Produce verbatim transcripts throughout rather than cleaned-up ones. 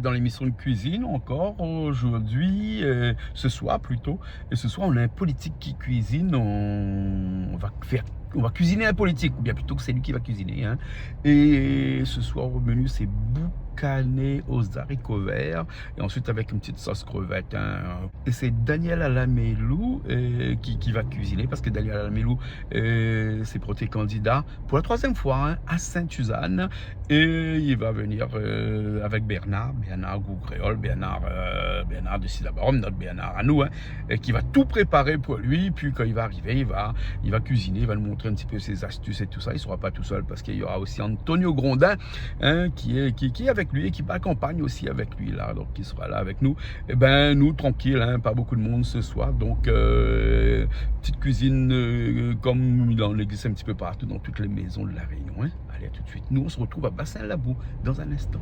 Dans l'émission de cuisine encore aujourd'hui, euh, ce soir plutôt. Et ce soir, on a un politique qui cuisine. On va faire, on va cuisiner un politique, ou bien plutôt que c'est lui qui va cuisiner, hein. Et ce soir, au menu, c'est boucané aux haricots verts. Et ensuite, avec une petite sauce crevette, hein. Et c'est Daniel Alamelou, euh, qui, qui va cuisiner, parce que Daniel Alamelou, euh, s'est porté candidat pour la troisième fois, hein, à Sainte-Suzanne. Et il va venir, euh, avec Bernard, Bernard Goût Créole, Bernard, euh, Bernard de Silabarom, notre Bernard à nous, hein, et qui va tout préparer pour lui. Puis quand il va arriver, il va, il va cuisiner, il va nous montrer un petit peu ses astuces et tout ça. Il sera pas tout seul parce qu'il y aura aussi Antonio Grondin, hein, qui est, qui, qui est avec lui et qui accompagne aussi avec lui là, donc qui sera là avec nous. Eh ben, nous, tranquille, hein, pas beaucoup de monde ce soir, donc, euh, petite cuisine, euh, comme il en existe un petit peu partout dans toutes les maisons de La Réunion, hein. Allez, à tout de suite. Nous, on se retrouve à Bassin Labou dans un instant.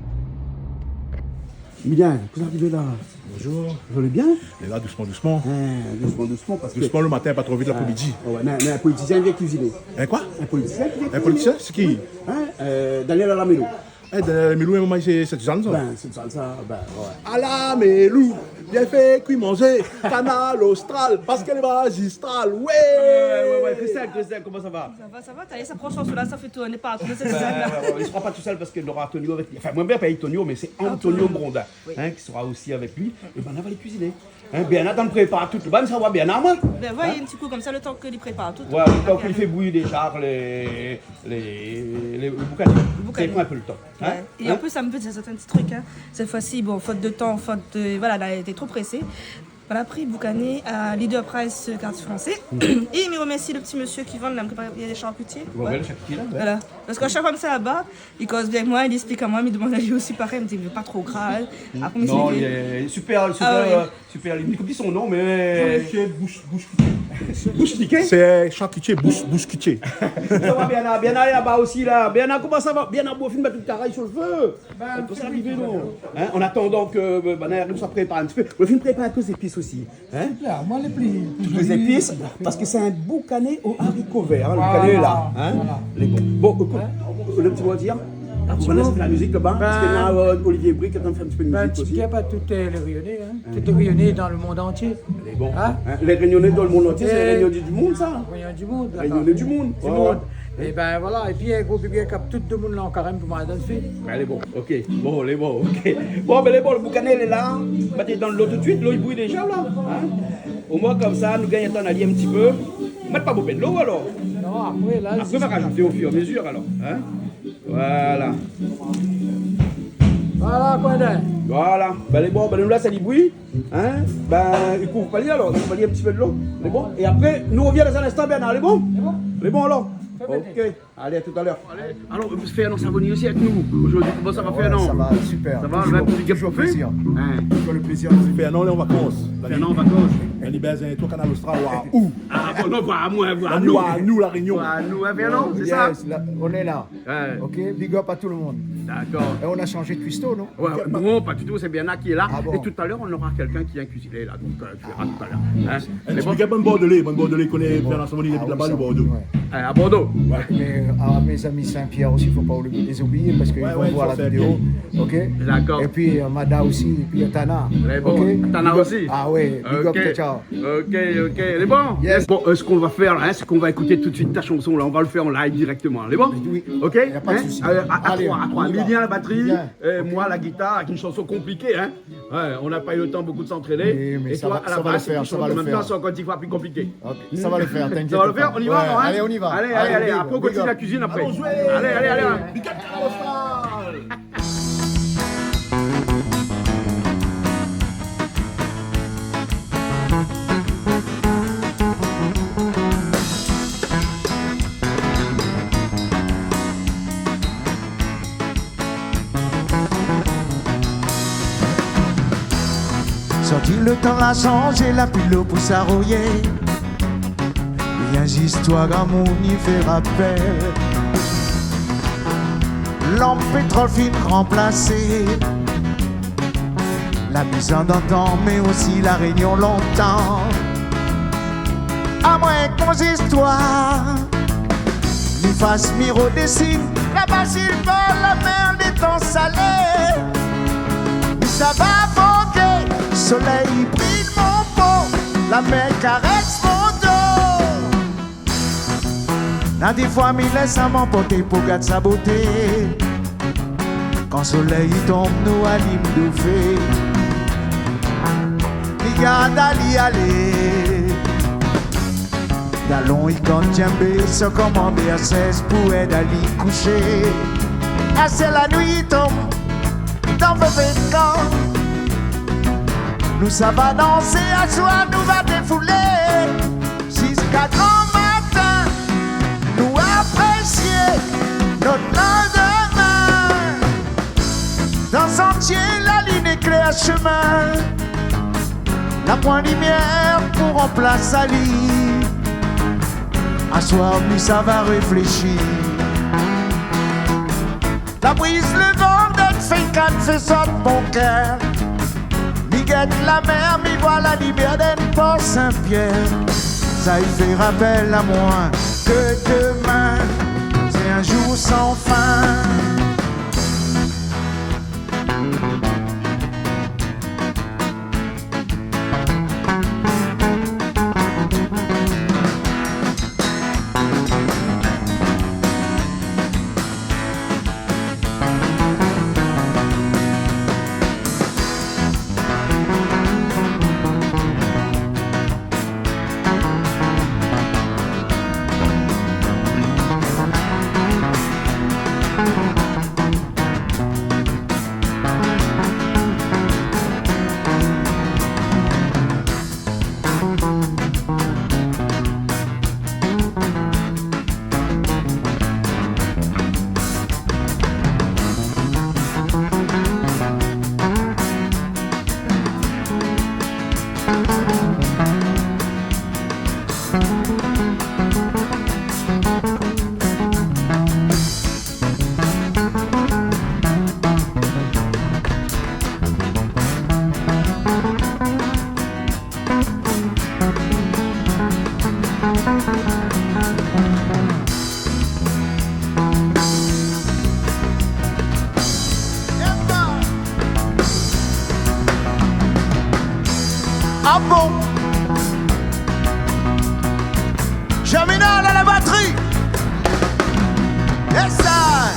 Milien, kosa i ariv la? Bonjour. Vous allez bien? Lé la, dousman, dousman. Hein, dousman, dousman, parske... Dousman le matin, pa tro vit, ah, l'après-midi. Ouais, mé, mé in politisien i vien kuiziné. In koi? In politisien i vien kuiziné. In politisien, sé ki? Hein, euh, Daniel Alamelou. Eh, Daniel Alamelou, in moman, sé, sé Suzanne, sa. Ben, sé Suzanne, sa, ben, ouais. Alamelou, vien fé kui manzé, Kanal Austral, parske lé mazistral, ouais. Ouais, ouais, ouais, Christelle, Christelle, comment ça va? Ça va, ça va, t'as vu, sa pran shanson la, sa fé tourné partou, sé... Ben, ouais, ouais, ouais, il sera pas tout seul parce qu'il aura Antonio avec lui. Enfin, moi, bien pas Antonio, mais c'est Antonio Grondin, oui, hein, qui sera aussi avec lui. Et ben, on va aller cuisiner. Hein, Bernard, t'as préparé tout. Ben, ça va, Bernard, moi. Ben, voyez, hein, un petit coup comme ça, le temps que lui prépare tout. Ouais, le temps qu'il fait bouillir déjà les, les, les, le boucané. Boucané. C'est un peu le temps. Hein? Ouais. Et en plus, ça me fait dire certains petits trucs, hein. Cette fois-ci, bon, faute de temps, faute de, voilà, on a été trop pressé. On a pris boucané à Leader Price, euh, quartier français. Mm. Et il me remercie le petit monsieur qui vend là, il y a des charcutiers. Ouais, ouais, le charcutier, là, ouais. Voilà. Parce qu'à chaque fois que ça là-bas, il cause bien avec moi, il explique à moi, il demande à lui aussi pareil, il me dit, mais pas trop gras, hein. Mm. Après, il me dit, non, il est super, super, ah ouais, euh, super, il me dit son nom, mais... Charcutier, bouche, bouche. Bouche niquée. C'est charcutier, bouche, bouche niquée. Ça va, Bernard, Bernard est là-bas aussi, là. Bernard, comment ça va? Bernard, bon, film, tout carré sur le feu. Ben, on peut s'arriver, non? Hein, en attendant que, euh, ben, on prépare un petit peu. On va prépare un peu les épices aussi. Hein? Super, moi, les plus, plus... Toutes les épices, parce que c'est un boucané aux haricots verts, hein, le boucané est là, hein. Voilà. Les bons. Bon, écoute, le petit mot à dire, on va laisser la musique là-bas, parce que là, euh, Olivier Brique est en train de faire un petit peu de musique aussi. Ben, tu sais pas, tout est les Réunionnais, hein. Tout est Réunionnais dans le monde entier. Les bons. Hein? Hein, les Réunionnais dans le monde entier, c'est les Réunionnais du monde, ça. Réunionnais du monde, d'accord. Réunionnais du monde. Du monde. Ouais, ouais. Et ben voilà, et puis un gros big up à tout le monde là en carême pour moi, dans le film. Ben, lé bon, OK. Bon, lé bon, OK. Bon, ben, lé bon, le boucané lé la. Mèt ali dan lo tout suit, lo i bouyi déza la. Hein? Au moins, comme ça, nou gingn atann ali in ti pé. Mèt pa bonpé dolo, alor. Non, après, là, après, on va rajouter au fur et à mesure, alors. Hein? Voilà. Voilà, Coindin. Voilà. Ben, lé bon, ben, nou lès ali bouyi. Hein? Ben, i kouv pa li, alor. I kouv pa li in ti pé dolo. Lé bon? É apré, nou rovien dan in instan, Bernard. Lé bon? Lé bon. Lé bon, alor. Fé pété. OK. Allez, à tout à l'heure. Allez. Alors, euh, Fernand Savoni aussi avec nous aujourd'hui. Comment ça va, Fernand? Ouais, ça va, super. Ça va, toujours, toujours plaisir. Hein. Toujours le plaisir. Fernand, on est en vacances. Fernand en vacances. On est basé à Canal Austral, ou à où? Ah, bon, non, voilà, moi, voilà, nous. Voilà, nous, La Réunion. Voilà, nous, hein, Fernand, c'est ça? Yes, là, on est là. Ouais. OK, big up à tout le monde. D'accord. Et on a changé de cuistot, non? Ouais, non, pas du tout, c'est Bernard qui est là. Ah bon? Et tout à l'heure, on aura quelqu'un qui vient cuisiner là. Donc, euh, tu verras tout à l'heure. Hein? Eh, mais bon. Ti big up bann Bordelais, bann Bordelais i koné Fernand Savoni, li abit laba, Bordeaux. Ah oui, sa. Ouais. Eh, à Bordeaux. Ouais, mais, ah, mes amis Saint-Pierre aussi, faut pas oublier, les oublier parce qu'ils vont voir la vidéo. Ouais, ouais, ils sont Saint-Pierre. OK? D'accord. Et puis, euh, Mada aussi, et puis, euh, Tana. Très bon. OK? Tana aussi. Ah ouais, big up, ciao, ciao. OK, OK, lé bon. Yes. Bon, euh, ce qu'on va faire là, hein, c'est qu'on va écouter tout de suite ta chanson là. On va le faire en live directement. Lé bon? Oui. OK? Y a pas de souci. Hein? Euh, à, à trois, à trois. Allez, on y va. Milien la batterie, euh, moi la guitare, avec une chanson compliquée, hein. Ouais, on n'a pas eu le temps beaucoup de s'entraîner. Oui, mais ça va, ça va le faire, ça va le faire. Et toi, à la basse, et puis je chante en même temps, c'est encore dix fois plus compliqué. OK, ça va le faire, t'inquiète pas. Ça va le faire, on y va, hein? Ouais, allez, on y va. Allez, allez, allez, après, on continue la cuisine après. Allons jouer. Allez, allez, allez, allez. Big up Canal Austral. Sorti le tan la sanzé, la pil lo pou saroyé. Vien zistoir gramoun i fé rapèl. Lanp pétrol fine ranplasé. La bizin d'antan, mé osi La Réunion lontan. Amoin èk mon zistoir, mi fas, mi rodésine, laba si lo bor la mèr, létan salé. Mi Sa va vogué, solèy i bril mon po, la mèr i karès mon do. Na défoi mi lès amoin porté pou gard sa boté. Kan solèy i tonm, nou alim dofé. Mi gard ali alé. Dalon i kant djembé, sa koman bèrsèz pou èd ali koushé. Asé la nuit i tonm, dan vové kan. Nou sava dansé aswar, nou va défoulé ziska gran matin. Nou aprésié nout landemin. Dan santié, la line éklèr shomin. Na poin limièr pou ranplas ali. Aswar mi sava réfléshi. La briz, le van, dèt fé kat fé sot mon kèr. Mi gèt la mèr, mi voi la limièr d'in por Sin-Pièr. Sa i fé rapèl amoin ke demin, sé in zour san fin. Ah bon ? Germinal à la batterie. Yes, sir.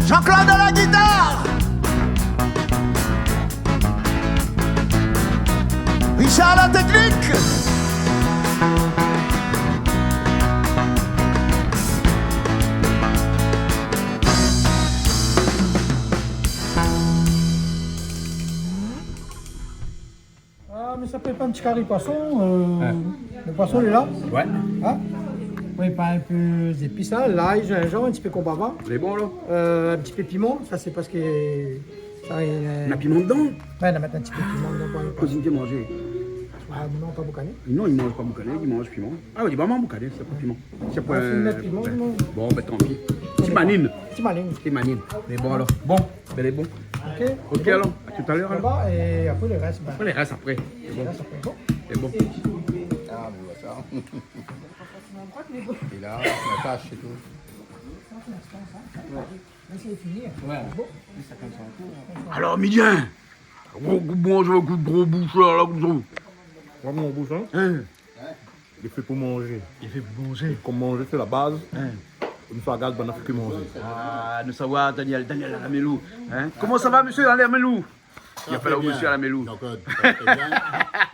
Jean-Claude à la guitare. Richard à la technique. Ah, mi sa prépar in ti kari poison, euh, le poison lé la. Ouais. Hein ? Prépar in pé zépis la, lay, zinzanm, in ti pé konbava. Lé bon la. Euh, in ti pé piman, sa sé parske sa, euh, na piman dedan ? Ouais, na mèt in ti pé piman dedan pou... Kosa i manz ? Ah, non, pa boukané. Non, i manz pa boukané, i manz piman. Ah oui, i manz boukané, sé pa piman. Sé pa, euh, piman, ouais. Bon, ben, tant pis. Ti manine. Ti manine. Ti manine. Mé bon, alor. Bon, ben, lé bon. Ok. Ok, alor. À tout à l'heure, alor. Là-bas, et après, le reste, ben, après, le reste, après. Lé bon. Le reste, après, bon. Lé bon. Ah, mé voilà sa. Et là, la tache, c'est tout. Ouais. Alor, Midien, gro, gro, bon, mi vé gout gro boush la, la, konmsa. Gro boush, hein ? Hein ? Lé fé pou manzé. Lé fé pou manzé. É kom manzé sé la baz, hein, nou sa gard bann Afrikin manzé. Ah, nou sa voir Daniel, Daniel Alamelou, hein ? Koman sa va, mésyé Alamelou ? I apèl aou mésyé Alamelou. Sa va trè bien. Jean-Claude, sa va trè bien.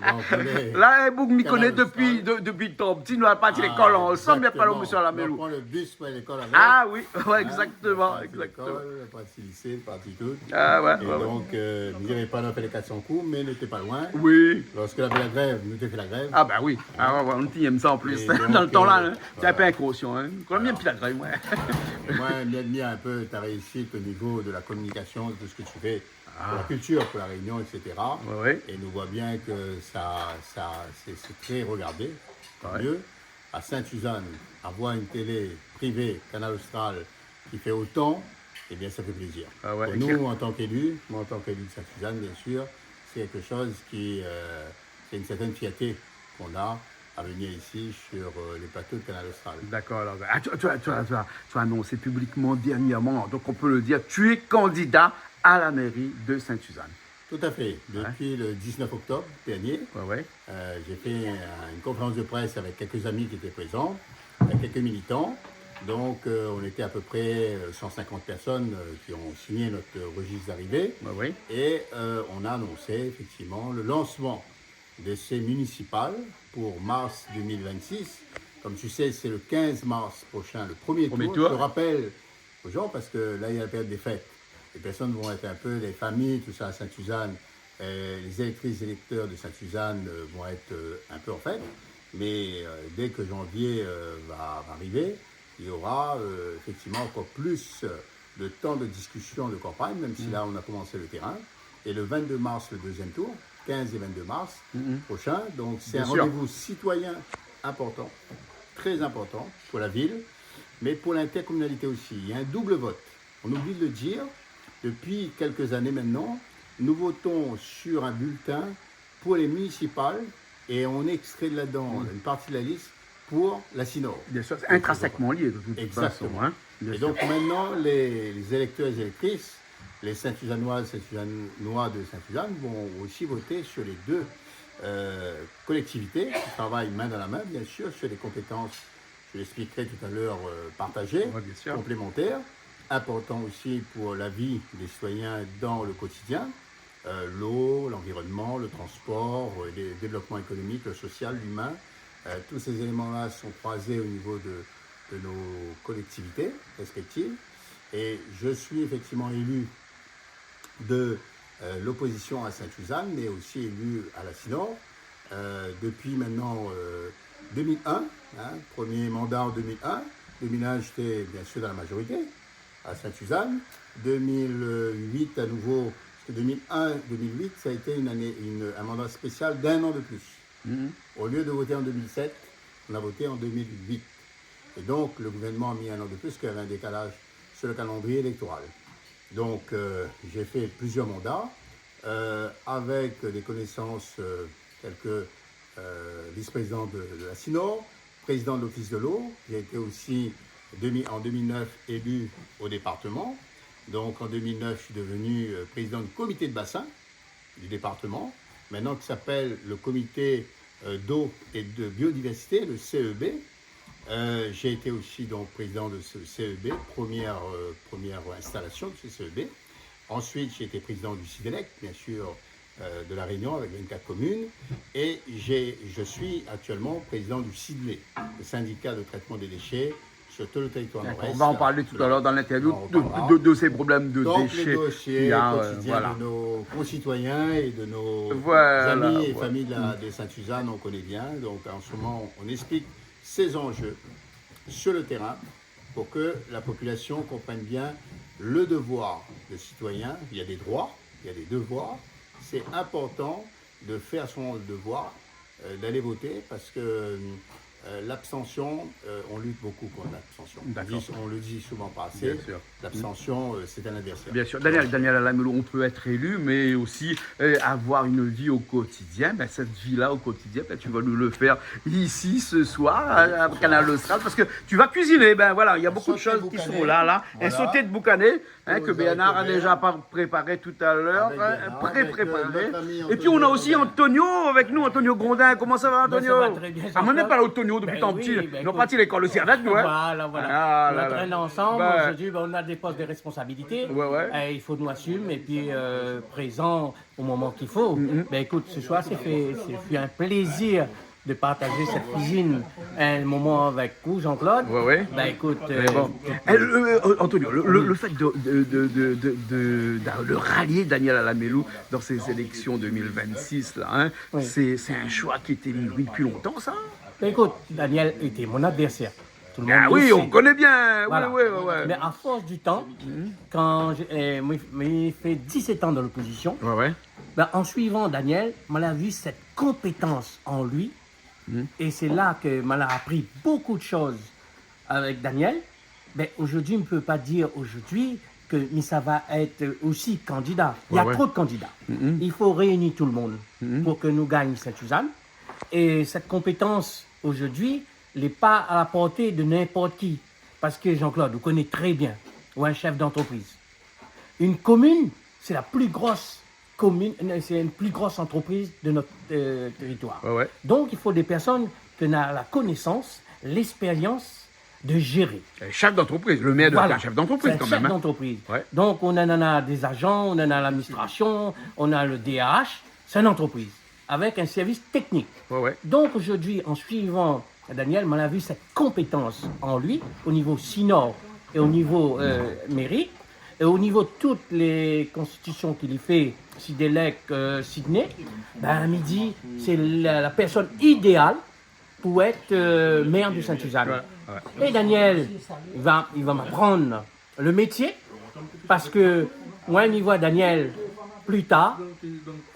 Donk, nou lé... La, in boug mi koné dopi, de, dopi tan pti, nou la parti lékol ansanm, i apèl aou mésyé Alamelou. Exactement. Nou pran le bis pou lékol avèk. Ah oui, ouais, exactement, exactement. Hein, nou la parti lékol, nou la parti lisé, nou la parti tout. Ah ouais, ouais, ouais. É donk, euh, mi diré pa nou la fé lé kat san kou, mé nou té pa loin. Oui. Lorsk lavé la grèv, nou té fé la grèv. Ah bah oui. Ah ouais, ouais, nou té yèm sa an plis. É donk, euh, voilà. Dan le tan la, hein. Té in pé inkonsyan, hein. Kan mèm, pi la grèv, ouais. Et moi, j'admire un peu ta réussite au niveau de la communication, de tout ce que tu fais. Pour la culture, pour La Réunion, et cetera. Ouais, ouais. Et on voit bien que ça, ça, c'est, c'est très regardé, tant mieux. À Sainte-Suzanne, avoir une télé privée, Canal Austral, qui fait autant, eh bien, ça fait plaisir. Ah ouais, et nous, en tant qu'élus, moi, en tant qu'élu de Sainte-Suzanne, bien sûr, c'est quelque chose qui, euh, c'est une certaine fierté qu'on a à venir ici sur, euh, les plateaux de Canal Austral. D'accord, alors, ah, tu, tu as, tu as, tu as, tu as annoncé publiquement dernièrement, donc on peut le dire, tu es candidat à la mairie de Sainte-Suzanne. Tout à fait. Depuis le dix-neuf octobre dernier, euh, j'ai fait un- une conférence de presse avec quelques amis qui étaient présents, euh, quelques militants. Donc, euh, on était à peu près, euh, cent cinquante personnes, euh, qui ont signé notre registre d'arrivée. Et, euh, on a annoncé effectivement le lancement de ces municipales pour mars deux mille vingt-six. Comme tu sais, c'est le quinze mars prochain, le premier tour. Je rappelle aux gens, parce que là, il y a la période des fêtes. Les personnes vont être un peu, les familles, tout ça, à Sainte-Suzanne, euh, les électrices, électeurs de Sainte-Suzanne, euh, vont être, euh, un peu en fête. Mais, euh, dès que janvier, euh, va, va arriver, il y aura, euh, effectivement encore plus, euh, de temps de discussion de campagne, même si là, on a commencé le terrain. Et le vingt-deux mars, le deuxième tour, quinze et vingt-deux mars prochain. Donc, c'est un rendez-vous citoyen important, très important pour la ville, mais pour l'intercommunalité aussi. Il y a un double vote. On oublie de le dire, depuis quelques années maintenant, nous votons sur un bulletin pour les municipales et on extrait là-dedans une partie de la liste pour la Cinor. Bien sûr, c'est intrinsèquement lié de toute façon, hein. Et donc maintenant, les, les électeurs et les électrices, les Sainte-Suzannoises, Sainte-Suzannois de Sainte-Suzanne vont aussi voter sur les deux, euh, collectivités qui travaillent main dans la main, bien sûr, sur les compétences, je l'expliquerai tout à l'heure, euh, partagées, complémentaires, important aussi pour la vie des citoyens dans le quotidien, euh, l'eau, l'environnement, le transport, euh, le développement économique, le social, l'humain. Euh, tous ces éléments-là sont croisés au niveau de, de nos collectivités respectives. Et je suis effectivement élu de, euh, l'opposition à Sainte-Suzanne, mais aussi élu à la Cinor, euh, depuis maintenant, euh, deux mille un, hein, premier mandat en deux mille un. Deux mille un, j'étais bien sûr dans la majorité à Sainte-Suzanne. Deux mille huit à nouveau, parce que deux mille un, deux mille huit, ça a été une année, une, un mandat spécial d'un an de plus. Au lieu de voter en deux mille sept, on a voté en deux mille huit. Et donc, le gouvernement a mis un an de plus, qu'il y avait un décalage sur le calendrier électoral. Donc, euh, j'ai fait plusieurs mandats, euh, avec des connaissances, euh, telles que, euh, vice-président de, de la Cinor, président de l'Office de l'eau. J'ai été aussi, demi- en deux mille neuf, élu au département. Donc, en deux mille neuf, je suis devenu, euh, président du comité de bassin du département, maintenant qui s'appelle le comité, euh, d'eau et de biodiversité, le C E B. Euh, j'ai été aussi donc président de ce C E B, première, euh, première installation de ce C E B. Ensuite, j'ai été président du CIDELEC, bien sûr, euh, de La Réunion, avec vingt-quatre communes. Et j'ai, je suis actuellement président du CIDLE, le syndicat de traitement des déchets, sur tout le territoire nord-est. D'accord. On va en parler tout à l'heure dans l'interview de, de, de ces problèmes de déchets. Donc, le dossier quotidien de nos concitoyens et de nos amis et familles de la, de Sainte-Suzanne, on connaît bien. Donc, en ce moment, on explique ces enjeux sur le terrain pour que la population comprenne bien le devoir de citoyen. Il y a des droits, il y a des devoirs. C'est important de faire son devoir, euh, d'aller voter, parce que, euh, l'abstention, euh, on lutte beaucoup contre l'abstention. D'accord. On dit, on le dit souvent pas assez, l'abstention, euh, c'est un adversaire. Bien sûr. Daniel, Daniel Alamelo, on peut être élu, mais aussi, euh, avoir une vie au quotidien. Ben, cette vie-là au quotidien, ben, tu vas nous le faire ici ce soir, à, à Kanal Austral, parce que tu vas cuisiner. Ben voilà, il y a beaucoup de choses qui sont là, là. Un sauté de boucané. Hein, que Bernard a déjà par- préparé tout à l'heure, hein, pré-préparé. Et puis on a aussi Antonio avec nous, Antonio Grondin. Comment ça va, Antonio ? Ben, ça va très bien, Jean-Claude. Ah, mais on n'est pas Antonio depuis tant petit. Ben oui, ben, on est parti à l'école aussi avec nous, hein. Voilà, voilà. Ah, là, là. On traîne ensemble. Aujourd'hui, ben, on a des postes de responsabilité. Ouais, ouais. Et il faut nous assumer. Et puis, euh, présent au moment qu'il faut. Ben, écoute, ce soir, c'est fait, c'est fait un plaisir de partager cette cuisine un moment avec vous, Jean-Claude. Ouais, ouais. Ben, écoute, euh, euh, Antonio, le, le, le fait de, de, de, de, de, de, de, de rallier Daniel Alamelo dans ces élections deux mille vingt-six, là, hein, c'est, c'est un choix qui était mûri depuis longtemps, ça ? Ben, écoute, Daniel était mon adversaire. Tout le monde le sait. Ah oui, on connaît bien. Voilà. Ouais, ouais, ouais. Mais à force du temps, quand j'ai, euh, moi, moi, fait dix-sept ans dans l'opposition, ben, en suivant Daniel, on a vu cette compétence en lui. Et c'est là que on a appris beaucoup de choses avec Daniel. Ben, aujourd'hui, on ne peut pas dire aujourd'hui que, mais ça va être aussi candidat. Il y a trop de candidats. Il faut réunir tout le monde pour que nous gagnions Sainte-Suzanne. Et cette compétence, aujourd'hui, n'est pas à la portée de n'importe qui. Parce que, Jean-Claude, vous connaissez très bien, ou un chef d'entreprise. Une commune, c'est la plus grosse commune, euh, c'est une plus grosse entreprise de notre, euh, territoire. Ouais, ouais. Donc, il faut des personnes qui ont la connaissance, l'expérience de gérer. Euh, chef d'entreprise, le maire doit être un chef d'entreprise quand même, hein. Voilà. C'est un chef d'entreprise. Ouais. Donc, on en a des agents, on en a l'administration, on a le D R H. C'est une entreprise avec un service technique. Ouais, ouais. Donc, aujourd'hui, en suivant Daniel, moin la vi sèt konpétans an li, o nivo Sinor é o nivo, euh, méri, é o nivo tout lé konstitision ki li fé, Sidelec, euh, Sydney, bin, mi di, sé la, la pèrsone idéal pou èt, euh, mèr de Sainte-Suzanne. Ouais, ouais. É Daniel, li va, li va m'aprann le métié, parske moin, mi voi Daniel pli tar,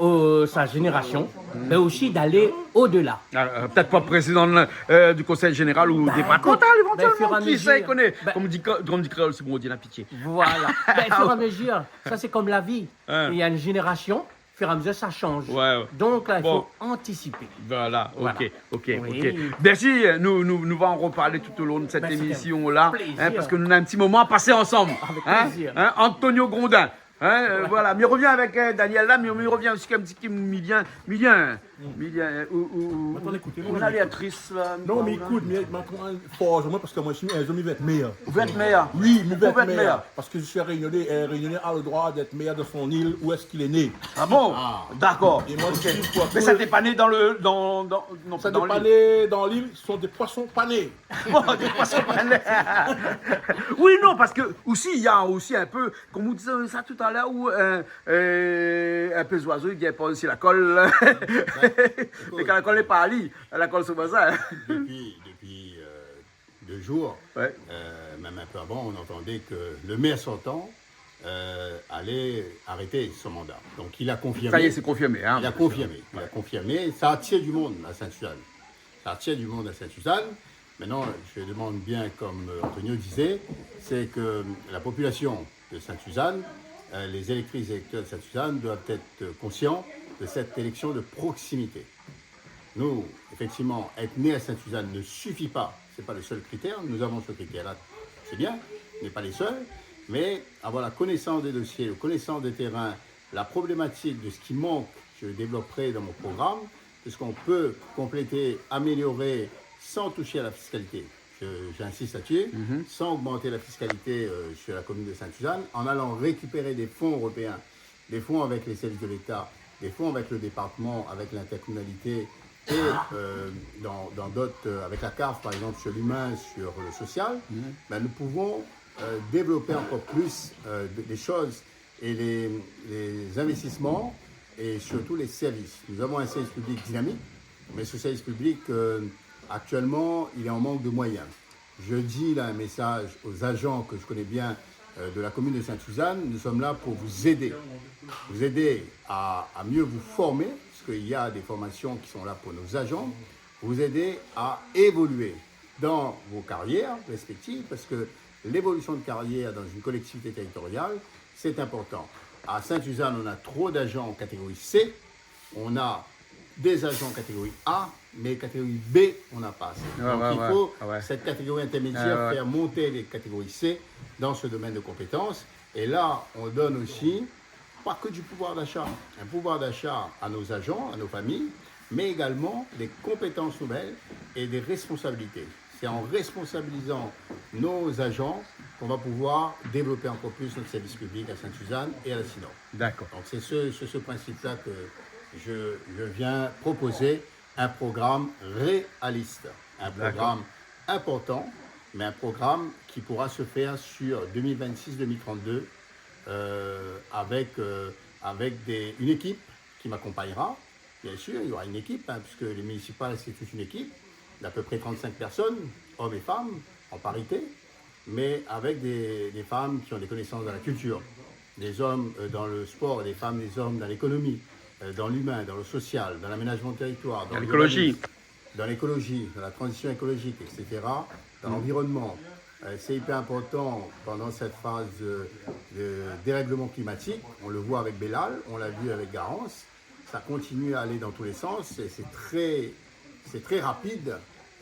euh, sa zénérasion, mé osi d'aller au-delà. Ah, euh, peut-être pas président, euh, du conseil général ou départemental, éventuellement, qui sait, i koné. Bin, ékout, bin, fur é a mezir, bin, konm di, konm di kréol, sé bon, on dit la pitié. Voilà. Bin, fur é a mezir, sa sé konm la vi. Hein. Il y a une génération, fur é a mezir, sa i sanz. Ouais, ouais. Donk la, i fo antisipé. Bon. Voilà, ok, ok, ok. Oui. Mèrsi, nou, nou, nou va an reparlé tout au long de cette émission-là, hein, parske nou na in ti moman a pasé ansanm. Bin, sé in plézir. Avec plaisir. Hein, Antonio Grondin. Hein, euh, voilà. Mi rovien avèk, euh, Daniel la, mé mi rovien osi avèk in ti Milien, Milien, Milien, euh, ou, ou, ou, ou la lé tris, la. Non, mé ékout, mé, mé, forséman, parske moin, mi, euh, mi vé èt mèr. Ou vé èt mèr ? Oui, mi vé èt mèr. Ou vé èt mèr. Parce que je suis un Réunionnais, et un Réunionnais a le droit d'être maire de son île où est-ce qu'il est né. Ah bon ? Ah. D'accord. Et moi, je suis pour... Ok. Mais ça, t'es pas né dans le, dans, dans, non, pas dans l'île. Ça n'est pas né dans l'île, ce sont des poissons panés. Bon, des poissons panés. Oui, non, parce que aussi, il y a aussi un peu, comme vous disiez ça tout à l'heure, où, euh, euh, in pé zoizo i gingn pa osi la kol. Ouais, ékout. É kan la kol lé pa ali, la kol sé pa sa. Depuis, depuis, euh, deux jours, ouais, euh, même un peu avant, on entendait que le maire sortant, euh, allait arrêter son mandat. Donc, il a confirmé. Ça y est, c'est confirmé, hein. Il a confirmé. Ouais. Il a confirmé. Ça attire du monde à Sainte-Suzanne. Ça attire du monde à Sainte-Suzanne. Maintenant, je demande bien, comme, euh, Antonio disait, c'est que la population de Sainte-Suzanne, euh, les électrices et électeurs de Sainte-Suzanne doivent être conscients de cette élection de proximité. Nous, effectivement, être né à Sainte-Suzanne ne suffit pas. C'est pas le seul critère. Nous avons ce critère-là, c'est bien, ce n'est pas les seuls. Mais avoir la connaissance des dossiers, la connaissance des terrains, la problématique de ce qui manque, je le développerai dans mon programme, de ce qu'on peut compléter, améliorer sans toucher à la fiscalité. Je, j'insiste là-dessus, mhm, sans augmenter la fiscalité, euh, sur la commune de Sainte-Suzanne, en allant récupérer des fonds européens, des fonds avec les services de l'État, des fonds avec le département, avec l'intercommunalité et, euh, dans, dans d'autres, euh, avec la CAF, par exemple, sur l'humain, sur le social, mhm, ben, nous pouvons, euh, développer encore plus, euh, de, des choses et les, les investissements et surtout les services. Nous avons un service public dynamique, mais ce service public, euh, actuellement, il est en manque de moyens. Je dis là un message aux agents que je connais bien, euh, de la commune de Sainte-Suzanne. Nous sommes là pour vous aider. Vous aider à, à mieux vous former, parce qu'il y a des formations qui sont là pour nos agents. Vous aider à évoluer dans vos carrières respectives, parce que l'évolution de carrière dans une collectivité territoriale, c'est important. À Sainte-Suzanne, on a trop d'agents en catégorie C, on a des agents en catégorie A, mais catégorie B, on n'a pas assez. Ouais, ouais, ouais. Donc, il faut cette catégorie intermédiaire, ouais, ouais, faire monter les catégories C dans ce domaine de compétences. Et là, on donne aussi pas que du pouvoir d'achat, un pouvoir d'achat à nos agents, à nos familles, mais également des compétences nouvelles et des responsabilités. C'est en responsabilisant nos agents qu'on va pouvoir développer encore plus notre service public à Sainte-Suzanne et à la Sinor. D'accord. Donc c'est ce, c'est ce principe-là que je, je viens proposer, un programme réaliste, un programme important, mais un programme qui pourra se faire sur deux mille vingt-six, deux mille trente-deux, euh, avec, euh, avec des, une équipe qui m'accompagnera. Bien sûr, il y aura une équipe, hein, puisque les municipales, c'est toute une équipe d'à peu près trente-cinq personnes, hommes et femmes, en parité, mais avec des, des femmes qui ont des connaissances dans la culture, des hommes, euh, dans le sport, des femmes, des hommes dans l'économie, euh, dans l'humain, dans le social, dans l'aménagement du territoire, dans l'urbanisme, dans l'écologie, dans la transition écologique, et cetera, dans l'environnement. Euh, c'est hyper important pendant cette phase de, de dérèglement climatique. On le voit avec Belal, on l'a vu avec Garance. Ça continue à aller dans tous les sens et c'est très, c'est très rapide,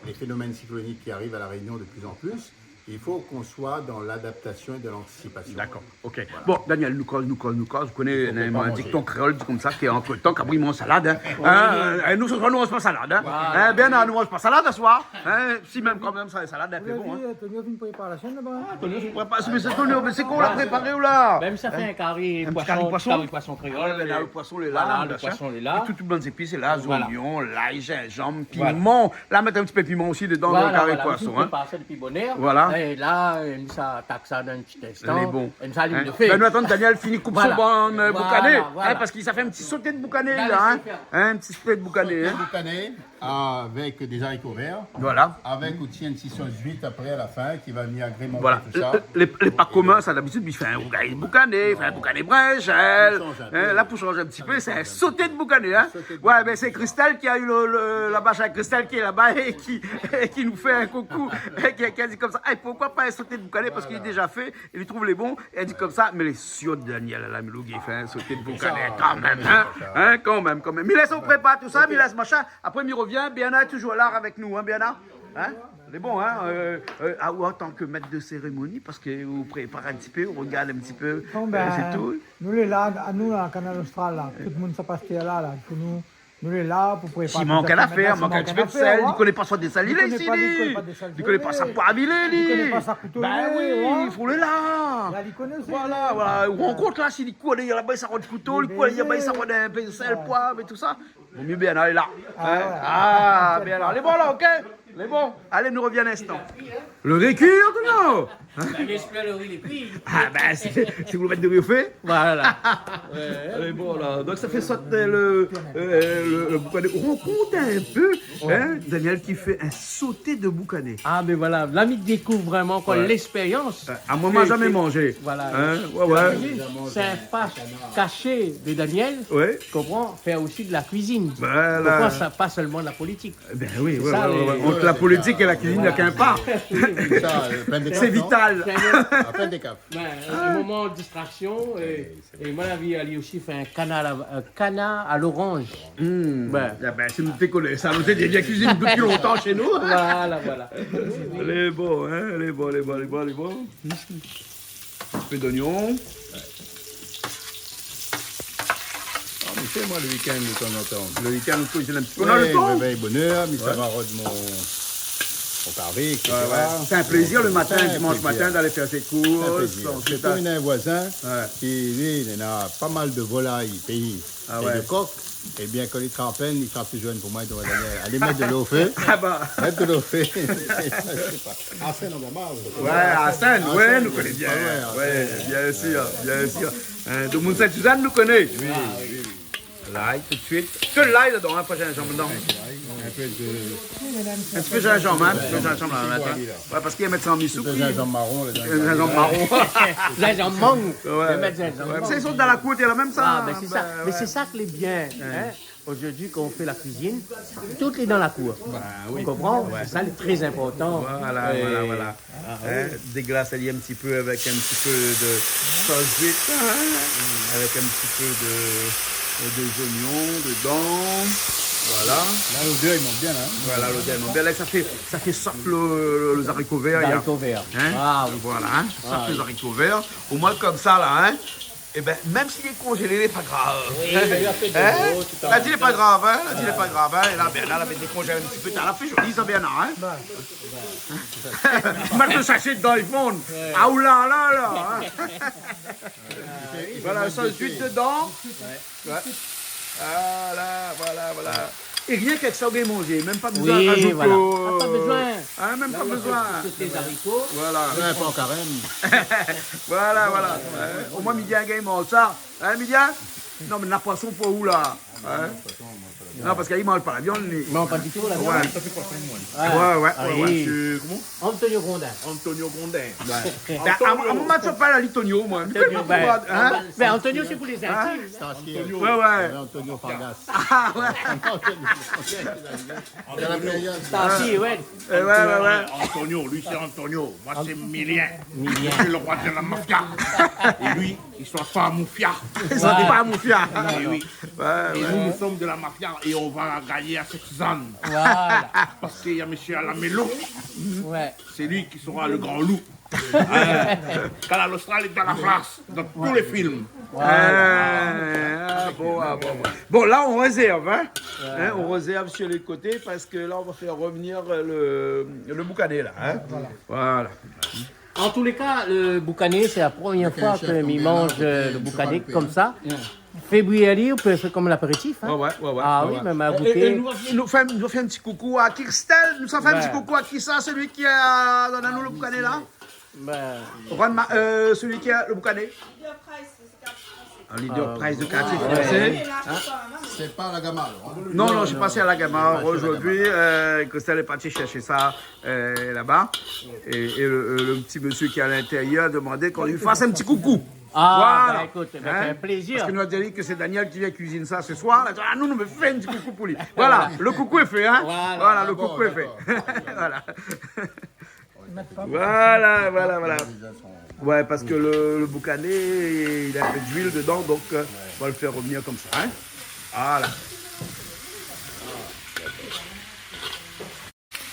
les phénomènes cycloniques qui arrivent à La Réunion de plus en plus. Il faut qu'on soit dans l'adaptation et dans l'anticipation. Dakor, OK. Voilà. Bon, Daniel, nou koz, nou koz, nou koz. Ou koné, néna in dikton kréol i di konmsa, ki antretan kabri i manz salad, in. In, in, nou, sé swar nou manz pa salad, in. Voilà. In, Bernard, nou manz pa salad aswar, in. Si mèm kan mèm sa, salad, in pé bon, in. Tonio la fine prépar la shèn laba. Ah, Tonio la fine prépar. Mé sé Tonio, mé sé koi la préparé ou la ? Mèm sa fé in kari poison, kari poison kréol. Ah, mé la, lo poison lé la, machin. Voilà, lo poison lé la. É tout, tout bann zépis lé la, zoignon, lay, zinzanm, piman. La, mèt in ti pé piman osi dedan, dan lo kari poison, in. Voilà, voilà, nou prépar sa dopi bonèr. Voilà. É la, nou sa atak sa dan in ti instan. Lé bon. É nou sa alim lo fé. Bin, nou atann Daniel fini koup son bann, euh, boukané, in, parské sa fé in ti soté de boukané la, in. In ti soté de boukané, in. Soté de boukané avèk dé zariko vèr. Voilà. Avèk osi in ti sos zuit apré, a la fin, ki va vni agrémanté tout sa. Voilà. Lé, lé, lé pa komin sa, dabitid, i fé in rougay boukané, i fé in boukané brinzèl. Non. I shanj in pé. In, la, pou shanj in ti pé, sé in soté de boukané, in. Soté de boukané. Ouais, bin, sé Christelle ki la u lo, lo, la vash, Christelle ki lé laba é ki, é ki nou fé in koukou, é ki, ki la di konmsa, « Ay, poukoi pa in soté de boukané ? » Parské li lé déza fé, é li trouv lé bon. É èl i di konmsa, mé lé sir Daniel la, mi lou, i fé in soté de boukané kan mèm, in. In, kan mèm, kan mèm. Mi lès aou prépar tout sa, mi lès machin. Apré, mi rovien, Bernard lé touzour la avèk nou, in, Bernard ? In ? Lé bon, in, euh, euh, ah, ou an tan ke mèt de sérémoni, parské ou prépar in ti pé, ou rogard in ti pé, euh, sé tout. Bon, bin, nou lé la, anou la, Kanal Austral la, tout moun sa pas tèr la, la, pou nou, nou lé la pou prépar tout sa. Si mank in nafèr, mank in ti pé de sèl, li koné pa sa désèl, li lé isi, li. Li koné pa sa poiv, li lé, li. Li koné pa sa kouto, li lé, in. Bin oui, i fo lé la. La, li koné osi. Voilà, voilà. Ou rankont la, si li kour dèrièr laba, sa rod kouto, li kour dèrièr laba, sa rod in pé de sèl, poiv é tout sa. Vo mié Bernard lé la. Ah, ouais. Ah, Bernard, lé bon la, OK ? Lé bon. Alé, nou rovien in instan. Lo ri lé kui, Antonio ? Bin, mi éspèr lo ri lé kui. Ah, bin, si, si ou mèt do ri o fé. Voilà. Ouais. Lé bon la. Donk, sa fé sot, euh, lo, euh, lo, lo boukané. Rankont in pé, in, Daniel ki fé in soté de boukané. Ah, bin voilà. La, mi dékouv vréman, koi, lèspérians. Ouais. Ah, moin, ma zamé manzé. Voilà. In ? Ouais, ouais. Sé in pas kashé de Daniel, konpran, fé osi de la kuizine. Voilà. Konpran, sa, pa sèlman la politik. Bin oui, ouais, ouais. Ant la politik é la kuizine, na k'in pa. Sé vital. Sé in, ah, pèn dé kap. Bin, in moman de distraksion é, é moin, la vi ali osi fé in kanar a, in kanar a loranz. Hmm. Bin. Ah bin, si nou té koné sa, nou té déza kuizine dopi lontan shé nou. Voilà, voilà. Lé bon, in, lé bon, lé bon, lé bon, lé bon. In pé d'oignon. Ah, mi fé, moin, lo week-end, de tan an tan. Lo week-end, ou kuizine in ti pé. Oui, mi révèy bonèr, mi sava rod mon, mon kari, et cetera. Ouais, ouais. Sé in plézir lo matin, dimansh matin, d'alé fé sé kours. Sé in plézir. Sirtou, néna in voizin ki, li, li néna pa mal de volay péi é de kok. Ah ouais. Ébin, kan li trap in, li trap touzour inn pou moin, li di, « Alé, mèt dolo o fé. » Ah bah. Mèt dolo o fé. Arsène, nou koné bien. Ouais, Arsène, ouais, nou koné bien. Ouais, biensir, biensir. In, domoun Sint-Sizane, nou koné. Oui, oui. Lay, tout suit. Ke lay dedan, in, pa zinzanm dedan. In pé de... In ti pé zinzanm, in, in ti pé zinzanm la, la, la. Ouais, parské i mèt sa an misou. Zinzanm maron, le zinzanm. Zinzanm maron. Zinzanm mang. Ouais. I mèt zinzanm mang. Ouais, mé sa, i sort dan la kour, la mèm sa. Ah, bin, sé sa. Mé sé sa ki lé bien, in. Zordi, kan ou fé la kuizine, tout lé dan la kour. Bin oui. Ou konpran ? Ouais. Sé sa lé tré inportan. Voilà, voilà, voilà. In, déglas ali in ti pé avèk in ti pé de sos zuit, in, avèk in ti pé de, de zoignon dedan. Voilà. La, lodèr i mont bien, la, in. Voilà, lodèr i mont bien. La, sa fé, sa fé sort lo, lo, lo zariko vèr, la. Zariko vèr. In ? Ah oui. Voilà, in. Sa fé zariko vèr. Omoin, konmsa, la, in. Ébin, mèm si lé konzélé, lé pa grav. Oui, li la fé de lo, tout a... La di, lé pa grav, in. La di, lé pa grav, in. É la, Bernard la fé dékonzélé in ti pé. La fé zoli, sa, Bernard, in. Ouais. Mèt lo sashé dedan, i fonn. Ouais. Ah, oulala, la, in. Voilà, sa, zuit dedan. Ouais. Voilà, voilà, voilà. É rienk èk sa, ou gingn manzé, mèm pa bezoin razout, voilà. Ah, pa bezoin. In, mèm pa bezoin. Tout lé zariko. Voilà. Ouais, pa an karèm. Voilà, voilà. In, omoin, mi gingn, gingn manz sa. In, mi gingn ? Non, mé na poison pou ou, la. In ? Non, parské li manz pa la viann, li. Non, pa ditou, la viann. Ouais. Ouais, ouais, ouais, ouais. Antonio Grondin. Antonio Grondin. Ouais. Bin, a, a, a, moin, mi apèl ali Tonio, moin. Tonio, bin, in ? Bin, Antonio, sé pou lé zintim. Stansky. Ouais, ouais. Antonio Fargas. Ah, ouais. Antonio. Stansky, ouais. Eh, ouais, ouais, ouais. Antonio, lui, c'est Antonio. Moi, c'est Milien. Milien. Je suis le roi de la mafia. Et lui, ils sont pas mafia. Ils sont pas mafia. Eh oui. Ouais, ouais. Nous sommes de la mafia et on va gagner à cette Suzanne. Voilà. Parce qu'il y a monsieur Alain Melo. Ouais. C'est lui qui sera le grand loup. Hein. Kanal Austral est dans la place, dans tous les films. Voilà. Ah, bon, ah, bon, bon. Bon, là, on réserve, hein. Voilà. Hein, on réserve sur les côtés parce que là, on va faire revenir, euh, le, le boucané, là, hein. Voilà. Voilà. An tou lé ka, le boukané, sé la promièr foi ke mi manz, euh, le boukané konmsa. Fé bouyi ali, ou pé fé konm lapéritif, hein. Ouais, ouais, ouais, ouais. Ah oui, mé ma gouté. É, é nou, nou fé, nou fé in ti koukou à Christelle. Nou sa fé in ti koukou à kisa, celui qui a donné nous le boucané, là ? Juan Ma-, euh, celui qui a le boucané. Ah, leader price de quartier français. Hein ? C'est pas à la Gamarre, hein ? Non, non, je suis passé à la Gamarre aujourd'hui. Euh, Christelle est partie chercher ça, euh, là-bas. Et, et le, le petit monsieur qui est à l'intérieur a demandé qu'on lui fasse un petit coucou. Ah, voilà. Bah, écoute, bah, c'est un plaisir. Parce que nous a dit que c'est Daniel qui vient cuisiner ça ce soir. Là, ah, nous, nous fait un petit coucou pour lui. Voilà, le coucou est fait, hein ? Voilà, le coucou est fait. Voilà. Voilà, voilà, voilà. Ouais, parce que le, le boucané, il a un peu d'huile dedans, donc, euh, on va le faire revenir comme ça, hein. Voilà.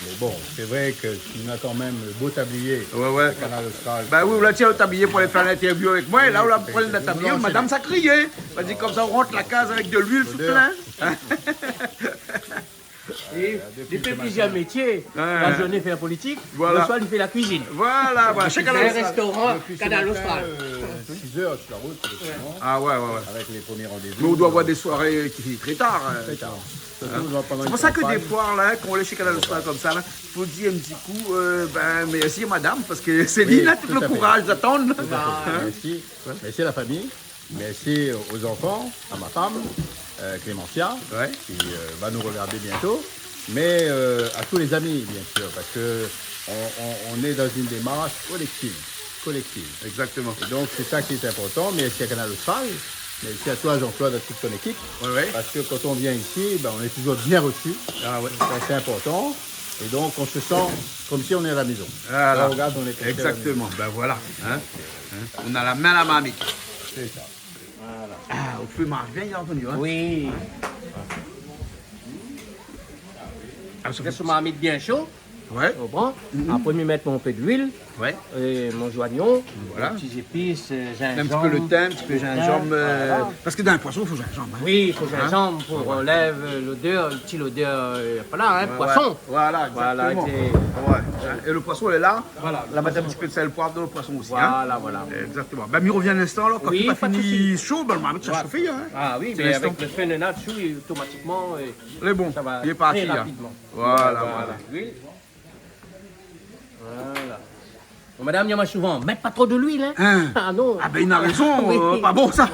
Mais bon, c'est vrai que tu as quand même le beau tablier de Kanal Austral. Bah oui, ou la tir le tablier pou alé fé l'interview avèk moin, é la, ou la pran le tablier, madame sa kriyé. Ou la di konmsa, ou rant la kaz avèk de l'huile sou plin. Li fé plizièr métié. La zourné i fé la politik, le soir li fé la kuizine. Voilà, voilà. Shé Kanal Austral. Kanal Austral. Six heures sur la route, effectivement. Ah ouais, ouais, ouais. Avec les premiers rendez-vous. Mais on doit avoir des soirées qui finissent très tard, hein. Très tard. Hein ? C'est pour ça que des fois, là, quand on est chez Kanal Austral comme ça, là, faut dire un petit coup, euh, ben, merci madame, parce que c'est lui, il a tout le courage d'attendre. Tout à fait. Merci. Merci à la famille. Merci aux enfants, à ma femme, euh, Clémencia, qui, euh, va nous regarder bientôt, mais, euh, à tous les amis, bien sûr, parce que on, on, on est dans une démarche collective, collective. Exactement. Et donc, c'est ça qui est important. Merci à Kanal Austral, merci à toi, Jean-Claude, à toute ton équipe, parce que quand on vient ici, ben, on est toujours bien reçu. Ah ouais. Ça, c'est important. Et donc, on se sent comme si on est à la maison. Voilà. Quand on regarde, on est comme si on est à la maison. Exactement. Ben voilà. Hein ? Hein ? On a la main à la marmite. C'est ça. Voilà. Ah, o fé marsh bien, bien antandi, hein. Oui. Ah, sa fé marmit bien sho. Ouais. Ou konpran ? Apré, mi mèt mon pé d'luil. Ouais. É mon zoignon, voilà, mon ti zépis, euh, zinzanm. Un petit peu le thym, un petit peu zinzanm, euh, voilà. Parce que dans un poisson, il faut gingembre, hein. Oui, il faut gingembre pour enlever l'odeur, le petit l'odeur, euh, voilà, hein, poisson. Voilà, exactement. Voilà, c'est... Ouais. Et le poisson, il est là. Voilà, la mèt in ti pé d'sèl, poiv dan le poisson osi, hein. Voilà, voilà. Exactement. Ben, mi revien in instan, alor, kan tout la fini sho, ben, la marmit la shofé, hein. Ah oui, mé avèk le fé néna dsou, otomatikman, euh, sa va trè rapidman. Lé bon, lé parti, hein. Voilà, voilà. Voilà. Bon, madam, mi di amoin souvan, mèt pa tro de luil, hein. Hein. Ah non. Ah ben, il a raison, euh, pa bon sa.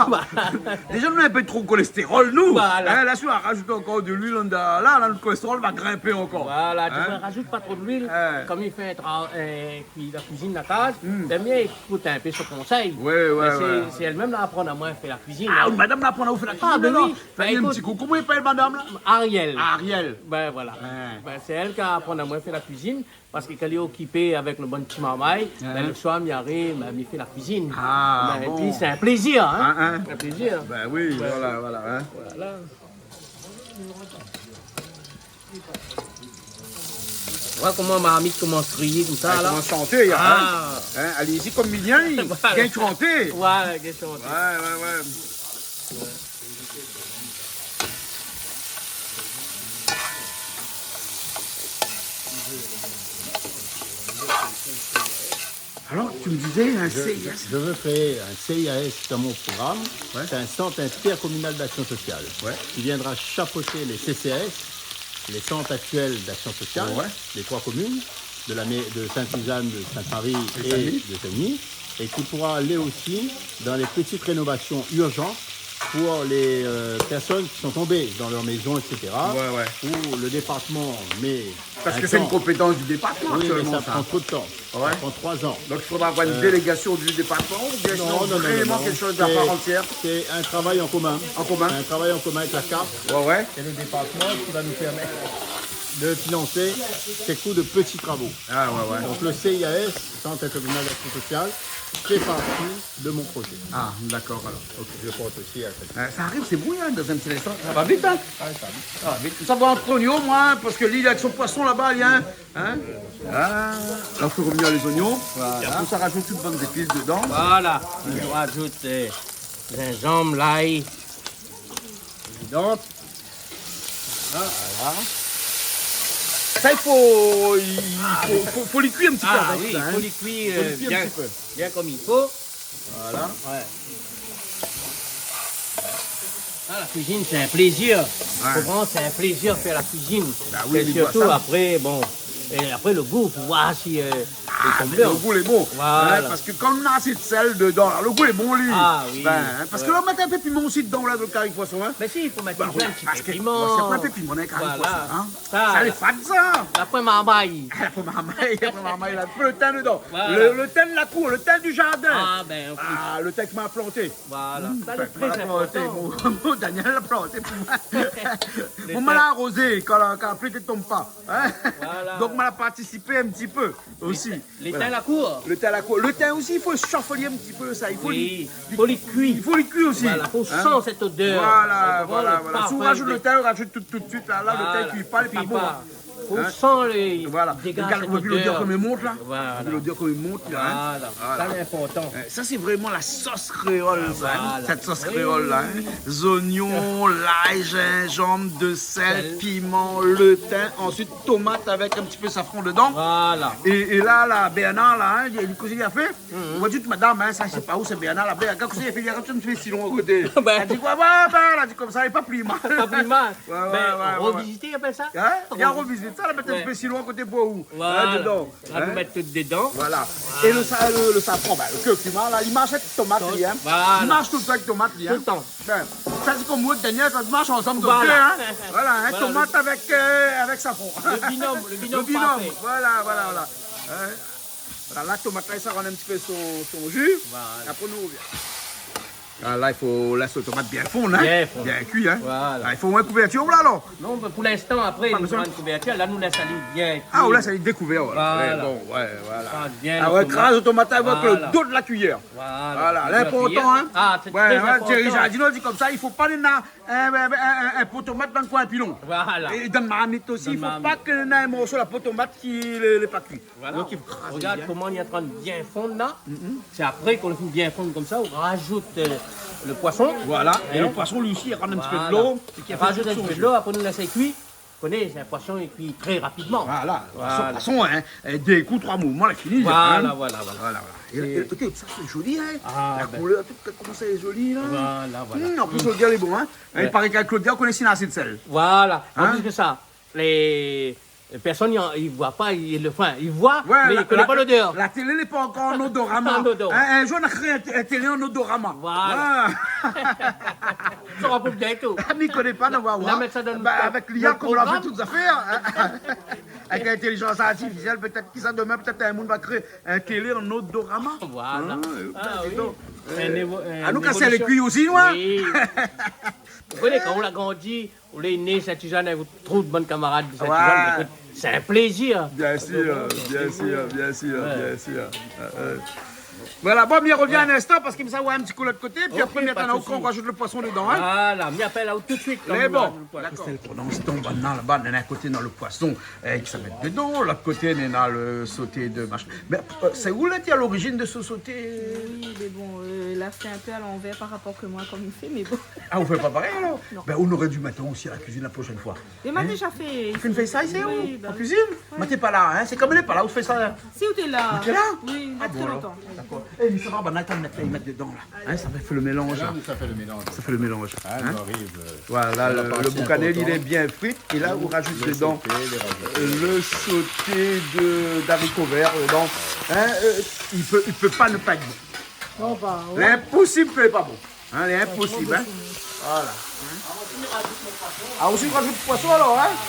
Déza, nou néna in pé tro kolèstérol, nou. Voilà. Hein, la, si nou rajout ankor de luil, la, la, nout kolèstérol va grinpé ankor. Voilà, tu rajoutes pas trop d'huile, comme il fait un tra-, euh, kui la kuizine la kaz, ben, mi ékout in pé son konsèy. Ouais, ouais, ouais. Mé sé, sé èl mèm la aprann amoin fé la kuizine, hein. Ah, madam la aprann aou fé la kuizine, alor. Ah, ben oui. Fé in ti koukou, koman i apèl madam la ? Ariel. Ariel. Ben, voilà. Ouais. Ben, sé èl ki la aprann amoin fé la kuizine. Parske kan li lé okipé avèk nout bann ti marmay, ben, le soir, mi ariv, ben, mi fé la kuizine. Ah, bon. Ben, épi, sé in plézir, hein. Hein, hein. In plézir. Ben oui, voilà, voilà, hein. Voilà. Voilà koman marmit i komans kriyé konmsa, la. Komans shanté, hein. Ah. Hein, alé isi, konm Milian, li gingn shanté. Voilà, gingn shanté. Ouais, ouais, ouais. Alors, tu me disais un C I S. Je, je, je veux créer un C I A S dans mon programme. Ouais. C'est un centre intercommunal d'action sociale qui viendra chapeauter les C C A S, les centres actuels d'action sociale des trois communes, de la mai-, de Sainte-Suzanne, de Sainte-Marie et de Saint-Denis, et qui pourra aller aussi dans les petites rénovations urgentes pour les, euh, personnes qui sont tombées dans leur maison, et cetera, où le département met un temps. Parce que c'est une compétence du département actuellement, ça. Oui, mais ça prend trop de temps. Ouais. Ça prend trois ans. Donc, il faudra avoir une délégation du département, ou bien sinon vraiment quelque chose à part entière. Euh, non, non, non, non. C'est, c'est un travail en commun. En commun. C'est un travail en commun avec la CAF et le département qui va nous permettre de financer ces coûts de petits travaux. Ah ouais, ouais. Donc le C I A S, Centre Intercommunal d'Action Sociale, fait partie de mon projet. Ah, d'accord, alors. Ok. Je compte aussi à côté. Euh, sa i ariv, sé bon, hein, dan in ti linstan. Sa va vit, hein ? Ah, sa va vit. Sa va vit. Sa va an zoignon, moin, parske li, avèk son poison laba, li, hein, hein ? Ah, la, i fo revenir lé zoignon. Voilà. É apré sa, i rajout tout bann zépis dedan. Voilà. I rajout, euh, zinzanm, lay. Évident. Voilà. Sa, i fo, i fo, fo, fo li kui in ti pé avèk sa, hein. Ah oui, i fo li kui, euh, bien, bien konm i fo. Voilà. Ouais. Ah, la kuizine, sé in plézir. Ouais. Fo vréman, sé in plézir fé la kuizine. Bah oui, mé sirtou sa, apré, bon, é apré, lo gou, fo voir si, euh, Ah, mé lo gou lé bon. Voilà. Hein, parske kan ou mèt asé d'sèl dedan, la, lo gou lé bon, li. Ah oui. Ben, hein, parske la, ou mèt in pé piman osi dedan, la, dan lo kari poison, hein. Mé si, i fo mèt in ti pé piman. Bah oui, parske, ouais, sé in pé piman, in kari poison, hein. Voilà. Sa, sa lé fat, sa. La poin marmay. La poin marmay, la poin marmay, la. Lo tin dedan. Voilà. Lo, lo tin de la kour, lo tin du jardin. Ah, ben, an plis. Ah, lo tin ke ma planté. Voilà. Sa, lé tré inportan. Mon, mon Daniel la planté pou moin. Lo tin. Bon, ma la arozé, kan la, kan la pli i tonm pa. Hein ? Voilà. Donk, ma la partisipé in ti pé osi. Lo tin la kour. Lo tin la kour. Lo tin osi, i fo shanfolié in ti pé sa. I fo li, i fo li kui. I fo li kui osi. Voilà, fo san sèt odèr. Voilà, voilà, voilà. Si ou rajout lo tin, ou rajout tout, tout de suit, la, la, lo tin i kui pa, lé pa bon, hein. Fo san lé, voilà, dégaz sèt odèr. Gard, ou voi lodèr koman i mont, la. Voilà. Ou voi lodèr koman i mont, la, hein. Voilà. Voilà. Sa, lé inportan. Euh, sa, sé vréman la sos kréol, sa, hein. Voilà. Sèt sos kréol, la, hein. Oui. Zoignon, lay, zinzanm, de sèl, piman, lo tin, ansuit tomat avèk in ti pé safran dedan. Voilà. É, é la, la, Bernard, la, hein, li, li, kosa li la fé ? Ou voi tout madam, hein, sa, sé pa ou, sé Bernard, la, Bernard, kosa li la fé ? Li la rajout in ti pé sitron a koté. Ben. La di koi ? Ouais, ben, la di konmsa, lé pa pli mal. Pa pli mal. Ouais, ouais, ouais, ouais. Mé rovizité, i apèl sa ? Hein ? Li la rovizité sa, la mèt in ti pé sitron a koté pou ou. Voilà. Hein, dedan. La, nou mèt tout dedan. Voilà. É lo sa-, lo, lo safran, ben, lo kurkuma, la, li marsh avèk tomat, li, hein. Voilà. Li marsh toultan avèk tomat, li, hein. Toultan. Ben, sa, sé konm ou, Daniel, sa i marsh ansanm, donk, hein. Voilà. Voilà, hein, tomat avèk, euh, avèk safran. Lo binôm, lo binôm parfé. Voilà, voilà, voilà. Hein. Voilà, la tomat la, sa i rann in ti pé son, son ji. Voilà. Apré, nou rovien. Ah, la, i fo lès lo tomat bien fonn, hein. Bien fonn. Bien kui, hein. Voilà. Ah, i fo in kouvèrtir, la, alor. Non, mé pou linstan, apré, nou pran in kouvèrtir. La, nou lès ali bien kui. Ah, ou lès ali dékouvèr, voilà. Voilà. Mé bon, ouais, voilà. Ah ouais, kraz lo tomat avèk lo do de la kuiyèr. Voilà. Voilà, lo do de la kuiyèr. Linportan, hein. Ah, sé tré inportan. Thierry Jardinot la di konmsa, i fo pa néna in, in, in, in po tomat dan koin pilon. Voilà. É dan marmit osi, i fo pa ke néna in morso la po tomat ki lé, lé pa kui. Voilà. Donk, i kraz bien. Regard koman li lé antrinn bien fonn la. Sé apré, kan li fine bien fonn konmsa, ou rajout, euh, lo poison. Voilà. É lo poison, li osi, li rann in ti pé dolo. Voilà. Rajout in ti pé dolo, apré nou lès ali kui. Ou koné, sé in poison, li kui tré rapidman. Voilà. Poison, poison, hein. É dé kou, troi mouvman, la fini, hein. Voilà, voilà, voilà. Voilà, voilà. É, é, ékout, sa, sé zoli, hein. Ah, ben. La koulèr, tout, koman sa lé zoli, la. Voilà, voilà. Hmm, an plis, lo gou lé bon, hein. Ouais. I paré k'avèk lodèr, ou koné si néna asé d'sèl. Voilà. An plis ke sa, lé Pèrsone i, i voi pa, i, lo, anfin, i voi, mé i koné pa lodèr. La télé lé pa ankor an odorama. An odorama. In, in zour, nou va kréé in, in télé an odorama. Voilà. Sa sra pou bientô. Ah, mé i koné pa, nou va voir. Avèk l'I A, konm nou la fé tout zafèr, hein. Avèk lintélijans artifisièl, pétèt, kisa, domin, pétèt, in moun va kréé in télé an odorama. Voilà. Ah oui. Donk, in évo-, in évolisyon. Anou kas lé kui osi, nou, hein. Oui. Ou koné, kan ou la grandi, ou lé né Saint-Suzanne, ou trouv bann kamarad de Saint-Suzanne, ékout, sé in plézir. Biensir, biensir, biensir. Voilà, bon, mi rovien in instan parske mi sa oir in ti kou lot koté, pi apré, mi atann aou kan ou rajout lo poison dedan, hein. Voilà, mi apèl aou tout suit kan nou rajout lo poison. Mé bon, dakor. Sé lo poison, bann-la laba, d'in koté, néna lo poison, eh, ki sa mèt dedan, lot koté, néna lo soté de machin. Mé, euh, sé ou la ki lé a lorizinn de se soté ? Oui, mé bon, euh, la sé in pé a lanvèr par rapor ke moin, konm i fé, mé bon. Ah, ou fé pa parèy, alor ? Non. Ben, ou noré di mèt aou osi a la kuizine la proshèn foi. Mé ma déza fé. Ou la fine fé sa isi, ou ? Oui, ben oui. An kuizine ? Oui. Mé té pa la, hein ? Sé konm lé pa la, ou fé sa, hein ? Si, ou té la. Ou té la ? Oui, na tré lontan. Ah bon, alor. Dakor. Eh, mé sa va, bann-la i mèt, i mèt dedan, la. Hein, sa fé lo mélanz, la. É la, nou sa fé lo mélanz. Sa fé lo mélanz, hein ? Voilà, lo boukané, li lé bien frit. É la, ou rajout dedan lo soté de, zariko vèr dedan. Hein, euh, i pé, i pé pa ne pa èt bon. Lé inposib ke lé pa bon. Hein, lé inposib, hein. Voilà. Ah, osi, ou rajout poison, alor, hein.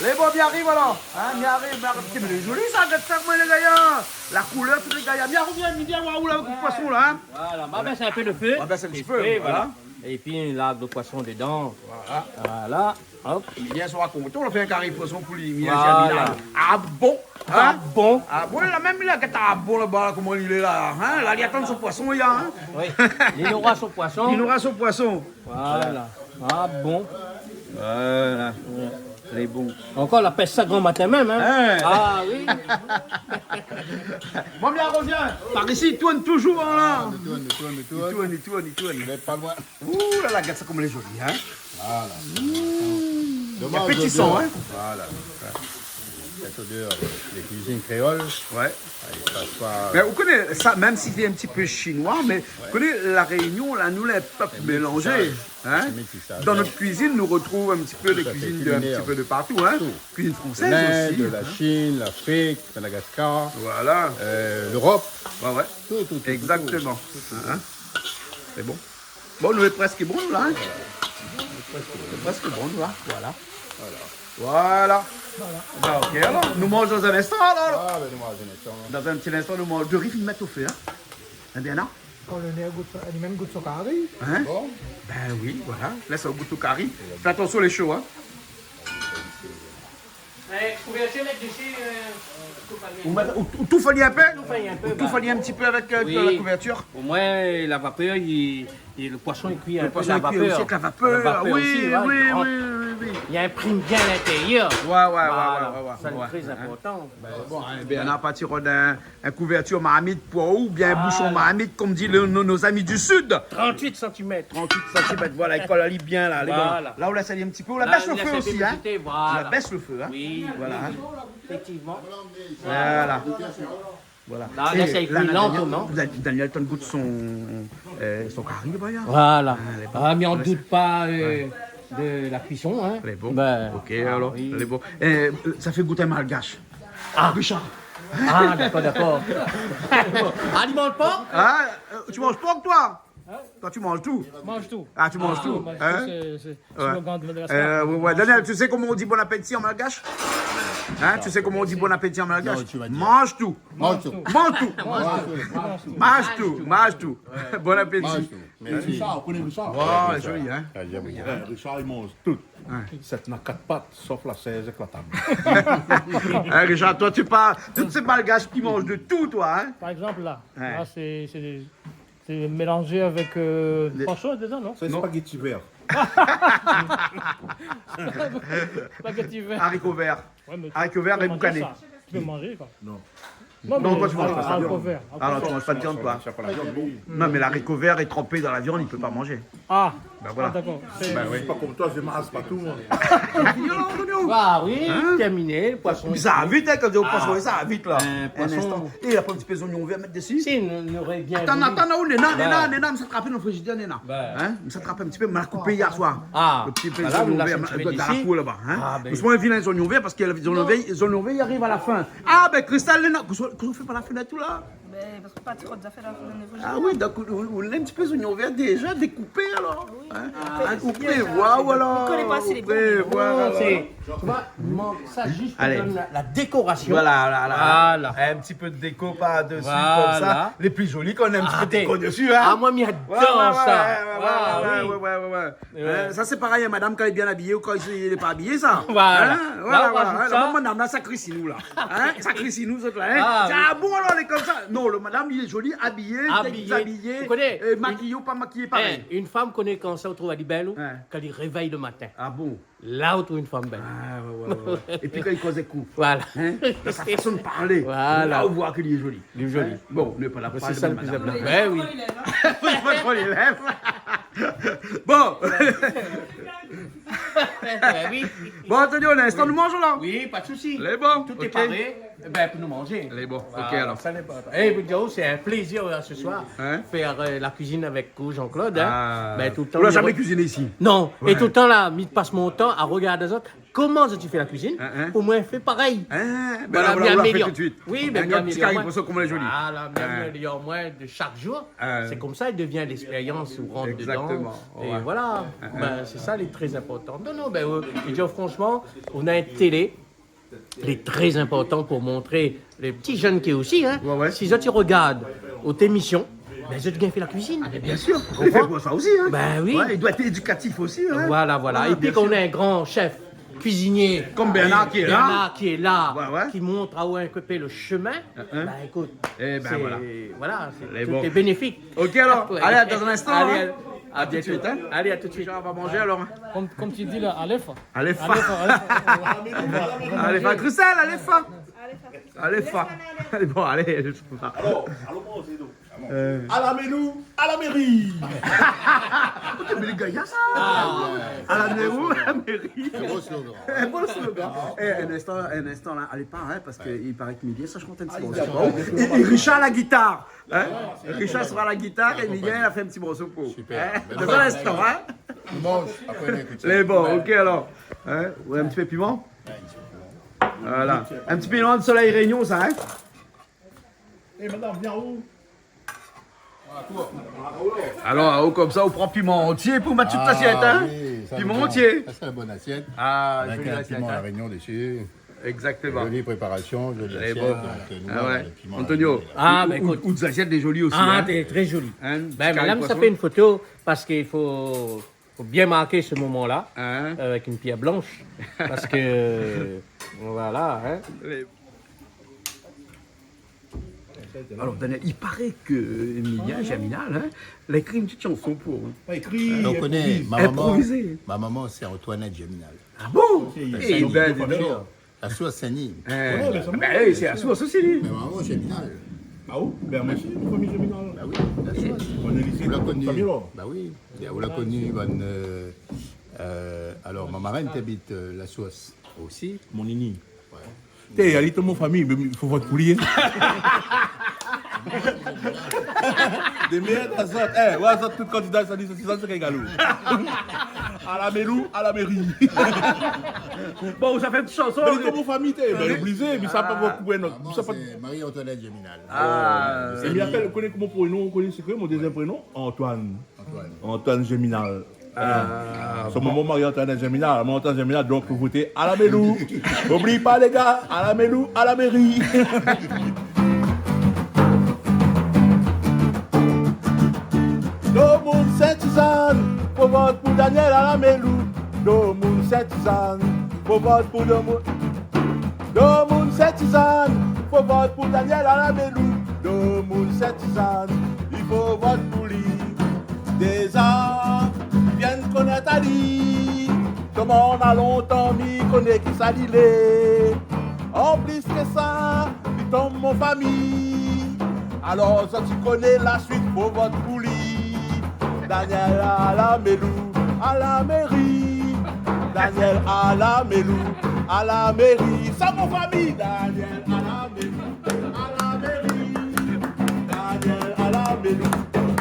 Lé bon, mi ariv, alor. Hein, mi ariv, mi ariv. Mé lé zoli, sa, gard sa, koman lé gayar. La koulèr, tout lé gayar. Mi ariv, mi vien oir ou la, avèk lo poison, la, hein. Voilà, ma bès in pé lo fé. Ma bès in ti pé, voilà. Épi, la, lo poison dedan. Voilà. Voilà. Hop. Yèr soir, kontan, nou la fé in kari poison pou li, mi Germinal. Voilà. Ah bon ? Ah bon ? Ah bon, la mèm, li la gèt, ah bon, laba la, koman li lé la, hein ? La, li atann son poison, li, hein ? Oui. Li nora son poison. Li nora son poison. Voilà. Ah bon. Voilà. Ouais. Lé bon. Ankor, la pèsh sa gran matin mèm, hein ? Hein ? Ah oui. Bon, bien, revien. Par isi, i tourn toujour, hein, la. I tourn, i tourn, i tourn. I tourn, i tourn, i tourn. Mé pa loin. Ouh la la, gard sa koman lé zoli, hein ? Voilà. Mmh. Domaz, i fé ti son, hein ? Voilà. Sèt odèr de kuizine kréol. Ouais. Mé ou koné sa, mèm si sé in ti pé shinoi, mé ou koné, La Rényon, la, nou lé in pèp mélanzé, hein ? Métisaz. Métisaz, ouais. Dan nout kuizine, nou retrouv in ti pé de kuizine de, in ti pé de partou, hein ? Tout. Kuizine fransèz osi, hein ? L'Inde, la Chine, l'Afrique, Madagascar, euh, l'Europe. Voilà. Ouais, ouais. Tout, tout, tout, tout. Exactement. Hein ? Sé bon. Bon, nou lé prèsk bon, la, hein ? Lé prèsk bon, la. Voilà. Voilà. Voilà. Bin, OK, alor, nou manz dan in instan, alor. Ah, bin, nou manz dan in instan. Dan in ti instan, nou manz. Dori fine mèt o fé, hein ? Eh bien, non ? Kan lo nèr i gout, li mèm i gout son kari. Hein ? Bon. Bin oui, voilà. Lès ali gout o kari. Fé atansion, lé sho, hein ? Eh, kouvèrtir, mèt dési, euh, tou fali. Ou mèt, ou, ou tou fali in pé ? Tou fali in pé, ou tou fali in ti pé avèk, euh, la kouvèrtir. Oui. Omoin, la vapèr, i, i, lo poison, i kui in pé dan la vapèr. Lo poison, i kui osi avèk la vapèr. La vapèr osi, oui, oui, oui, oui, oui. I ranpli bien lintérièr. Ouais, ouais, ouais. Voilà. Sa, lé trè inportan. Bin, bon, hein, bin, nou la parti rod in in kouvèrtir marmit pou ou, oubien in boushon marmit, konm di lo, nos, nos amis du Sud. Trant-uit santimèt. Trant-uit santimèt, voilà, i kol ali bien la, lé bon. Voilà. La, ou lès ali in ti pé, ou la bès lo fé osi, hein. La, ou lès in pé pou zouté, voilà. Ou la bès lo fé, hein. Oui, oui, oui. Voilà, hein. Éfèktivman. Voilà. Voilà. La, é lès ali kui lantman. Dan-, Daniel, tann gout son, euh, son kari, laba, hein. Voilà. Ah, lé bon. Ah, mé on dout pa, euh, de la kuison, hein. Lé bon. Bin, OK, ah alor, oui. Lé bon. Eh, sa fé gout in malgash. Ah. Richard. Ah, dakor, dakor. Ah, li manz pork ? Ah, euh, tu manges porc, toi ? Hein ? Toi, tu manges tout. Manz tout. Ah, tu manges tout, hein ? Ah, manz tout, sé, sé slogan de Madagascar. Euh, ouais, ouais. Manz tout. Daniel, tu sais comment on dit bon appétit en malgache ? Hein, tu sais comment on dit bon appétit en malgache ? Non, tu vas dire. Manz tout. Manz tout. Manz tout. Manz tout. Manz tout. Manz tout. Ouais. Bon appétit. Manz tout. Mèrsi. Richard, ou koné Richard ? Ouais, Richard. Zoli, hein ? Ah, j'aime bien. Ouais, Richard, li manz tout. Ouais. Sèt na kat pat, sof la sèz avèk la tab. Hein, Richard, toi, tu parles, tu sais, malgache qui mange de tout, toi, hein ? Par exemple, là, là, c'est, c'est, c'est mélangé avec, euh, du poisson dedans, non ? C'est spaghetti vert. Spaghetti vert. Haricot vert. Ouais, mais tu peux manger ça. Haricot vert et boucané. Tu peux manger, quoi. Non. Non, toi, tu manges pas ça. Haricot vert. Ah non, tu manges pas de viande, toi. Non, mais l'haricot vert est trempé dans la viande, il peut pas manger. Ah, d'accord. Ben oui. C'est pas comme toi, je mange pas tout, moi. Ah oui, terminé, poisson. Mé sa va vit, hein, kan ou di poisson, sa va vit, la. Un instant. É la pran in ti pé zoignon vèr, mèt dési. Si, nou, nou revien. Atann, atann, néna, néna, néna, mi sa trap dan frizidèr, néna. Hein ? Mi sa trap in ti pé, ma la koup yèr soir. Ah, voilà, nou la fé in ti pé dési. Dan la kour laba, hein. Mé moin, mi vien zoignon vèr parske zoignon vèr, zoignon vèr i ariv a la fin. Ah, bin, Christelle, néna, kosa, kosa ou fé par la fenèt, ou la ? Bin, parske pa tro d'zafèr la fenèt. Ah oui, donk, ou, ou, ou néna in ti pé zoignon vèr déza dékoupé, alor. Oui. Hein ? Ah, ou prévoi, ou alor. Mi koné pa si lé bon. Ou prévoi, alor. Tu vois, il manque ça juste pour donner la, la décoration. Voilà, voilà, voilà. Voilà. Un petit peu de déco par-dessus, comme ça. Voilà. Lé pli zoli kan néna in ti pé déko dési, hein. Ah, moin, mi ador sa. Ouais, ouais, ouais. Hein, sa sé parèy, in madam, kan lé bien abiyé ou kan lé pa abiyé, sa. Voilà. Hein ? Voilà, voilà. Hein, la madam la, sa kri si nou, la. Hein ? Sa kri si nou, zot la, hein ? Ah bon, alor, lé konmsa. Non, lo madam, li lé zoli, abiyé, désabiyé, makiyé ou pa makiyé, parèy. Ou koné, in, in fanm, koné kan sa ou trouv ali bèl, ou, kan li révèy lo matin. Ah bon ? La ou trouv in fanm bèl. Ah, ouais, ouais, ouais. Épi kan li koz èk ou. Voilà. Hein ? Dan sa fason de parlé. Voilà. La ou voi ke li lé zoli. Li lé zoli. Hein ? Bon, nou lé pa la pou parl de madam. Sé sa lo pli inportan. Bin oui. Fo pa tro lé lèv. Bon. Bin oui. Bon, Antonio, in instan, nou manz, la. Oui, pa de sousi. Lé bon, tout lé paré. Ébin, pou nou manzé. Lé bon, OK, alor. Voilà, sa lé inportan. Eh, Boudjao, c'est un plaisir, euh, ce soir, hein, faire, euh, la cuisine avec vous, Jean-Claude, hein. Ah. Bin, tout le temps, ou la zamé kuiziné isi ? Non. Ouais. É tout le temps, la, mi pas mon tan a regardé zot. Koman zot i fé la kuizine ? Hein, hein. Pou moin fé parèy. Hein, bin voilà, la, ou la fé tout de suite. Oui, bin, bien amélioré. In ti kari poison, koman lé zoli. Voilà, bien amélioré, moin, de chaque jour. Hein. C'est comme ça, il devient l'expérience, ou rentre dedans. Exactement. Et voilà. Hein, hein. Bin, sé sa lé trè inportan. Non, non, bin, euh, mi di, franchement, nou na in télé, lé trè inportan pou montré lé ti jenn ki lé osi, hein. Ouais, ouais. Si zot i regard out émission, Ben, zot i gingn fé la kuizine. Ah, mé bien sir. Ou konpran ? Li fé pou sa osi, in. Ben oui. Ouais, li doi èt édikatif osi, in. Voilà, voilà. Voilà, bien sir. Épi kan ou na in gran shèf kuizinié, Bernard, ki lé la. Bernard ki lé la, ouais, ouais, ki mont aou in pé lo shemin, hein, hein, ben, ékout, eh ben, sé, voilà, voilà, sé, lé tout bon. Lé bénéfik. Ok, alor. Ouais. Alé, à dans un instant, hein. Allez, à tout de suite, hein. Allez, à tout de suite. Richard, on va manger, alors, hein. Konm, konm ti di la, alé, fa. Alé, fa. Alé, fa, alé, fa. Alé, fa, Christelle, alé, fa. Alé, fa. Alé, fa. Bon, alé, je sais pas. Alor, alor, bon, sé donk. Euh. À la Mélou, à la mairie. Mé lé gayar, sa. Ah, ouais. À la Mélou, à la mairie. Un beau slogan. Un beau slogan. Eh, un instant, un instant, là, allez pas, hein, parce que il paraît que Miguel, sa, je compte un petit morceau. Ah, il a pas. Et, et Richard à la guitare, hein. Richard sera à la guitare et Miguel a fait un petit morceau pour. Super. Hein. Dans un instant, hein. On mange, après on écoute ça. Lé bon, ouais, ok, alors. Hein, ouais, un petit peu piment. Ouais, un petit peu piment. Voilà. Un petit peu de soleil Réunion, ça, hein. Eh, madame, viens en haut. Alor, ou, konmsa, ou pran piman antié pou mèt sou ton asièt, hein ? Ah oui, sa, piman antié. Sa, sé in bon asièt. Ah, joli asièt, hein. Avèk in piman La Réunion dési. Exactement. Joli préparation, joli asièt. Lé bon. Donk, nou, ah ouais, le piment, Antonio, ah, ben, ékout, out asièt lé zoli osi, hein. Ah, lé trè zoli. Hein, ti kari poisson. Ben, madame, sa fé in foto parske i fo Fo bien marké se moman-la, hein, avèk in pièr blansh, parske, voilà, hein. Lé... Alor, Daniel, i paré ke Emilia Germinal, hein, la ékri in ti shanson pou ou. Pa ékri, inproviz. Donk, ou koné, ma momon, ma momon, sé Antoinette Germinal. Ah bon ? Ok, eh ben, di donk. Asous Saint-Denis. Eh, ouais, mé sa, ben, sé Asous osi, li. Mé momon Germinal. Ah bon ? Ben, moin osi, mon fami Germinal. Bah oui, bien sûr. Ou la koni, bah oui. Bien, ou la koni, bann, euh, euh, alor, mon marène té abit, euh, Lasous osi. Mon nini. Ouais. Té, ali tout mon fami, mé i fo vot pou li, hein. Dé mèrd, azot. Eh, ouais, azot tout kandida, sa di, sa di, sa di, sé galou. À la Mélou, à la mairie. Bon, sa fé in ti shanson. Mé tout mon fami, té, ben, oblizé, mé sa pa pou, non, sa pa. Maman, sé Marie-Antoinette Germinal. Ah. É mi apèl, ou koné koman prénon, ou koné sé koi mon dézièm prénon ? Antoine. Antoine. Antoine Germinal. Ah, bon. Son momon Marie-Antoinette Germinal, momon Antoine Germinal, donk, fo voté à la Mélou. Oubli pa, lé gars, à la Mélou, à la mairie. Domoun Sint-Sizane, fo vot pou Daniel à la Mélou. Domoun Sint-Sizane, fo vot pou domoun. Domoun Sint-Sizane, fo vot pou Daniel à la Mélou. Domoun Sint-Sizane, i fo vot pou li. Déza, i vien konèt ali. Koman na lontan mi koné kisa li lé. An plis ke sa, li tonm mon fami. Alor, zot i koné la suit, fo vot pou li. Daniel à la Mélou, à la mairie. Daniel à la Mélou, à la mairie. Sa mon fami, Daniel à la Mélou, à la mairie. Daniel à la Mélou,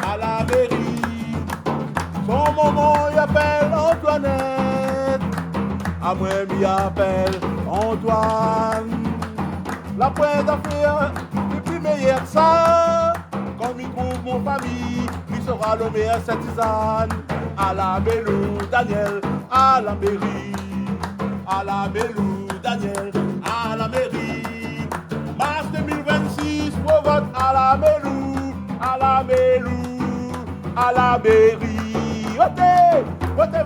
à la mairie. Son momon i apèl Antoinette. Amoin mi apèl Antoine. La poin d'afèr, lé pli méyèr ke sa. Kan mi trouv mon fami, mi sra lo méyèr Sint-Sizane. À la Mélou, Daniel, à la mairie. À la Mélou, Daniel, à la mairie. Mars deux mille vingt-six, fo vot à la Mélou, à la Mélou, à la mairie. Voté, voté,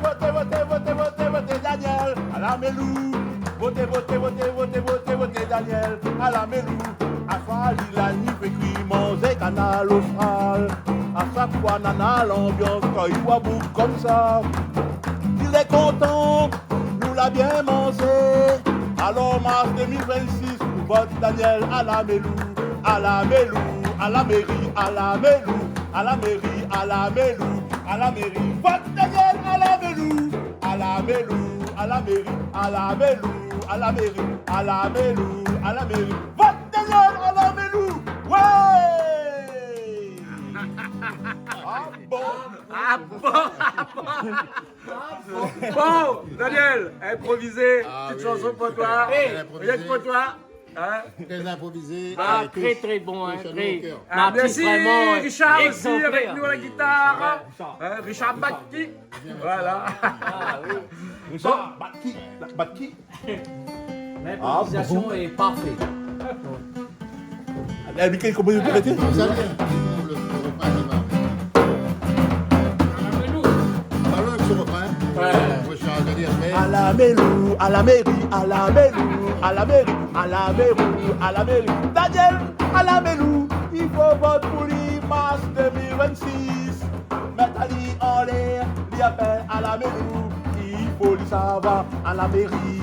voté Daniel à la Mélou. Voté, voté, voté Daniel à la Mélou. Aswar li la ni fé kui manzé Kanal Austral. A shak foi nana lanbians kan i oi boug konmsa. Li lé kontan, nou la bien manzé. Alor, mars deux mille vingt-six, vot Daniel à la Mélou, à la Mélou, à la mairie, à la Mélou, à la mairie, à la Mélou, à la mairie. Vot Daniel à la Mélou, à la Mélou, à la mairie, à la Mélou, à la mairie, à la Mélou, à la mairie. Vot Daniel à la Mélou. Ouais. Ah bon ? Ah bon ? Bon, Daniel, improvisé, ah, petite chanson pour toi, oui, rien que pour toi. Hein ? Très improvisé. Ah, très, très bon, hein, très. Ah, merci, Richard aussi, avec nous à la guitare. Hein, Richard Batki. Voilà. Ah, oui. Richard Batki. Batki. L'improvisation est parfaite. Ah bon ? Eh, Mickaël, comment il peut arrêter ? Vous savez, le, le repas, il va Alain Melou, à la mairie, Alain Melou, à la mairie, Alain Melou, à la mairie. Daniel, Alain Melou, i fo vot pou li, mars deux mille vingt-six. Mèt ali anlèr, li apèl Alain Melou, i fo li sava à la mairie.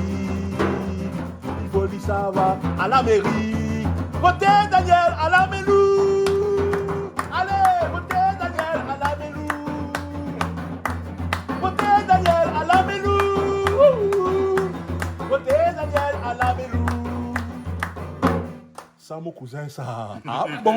I fo li sava à la mairie. Voté Daniel, Alain Melou. Alé, voté Daniel, Alain Melou. Voté Daniel, Alain Melou. Voté Daniel, Alain Melou. Sa mon kouzin sa. Ah bon ?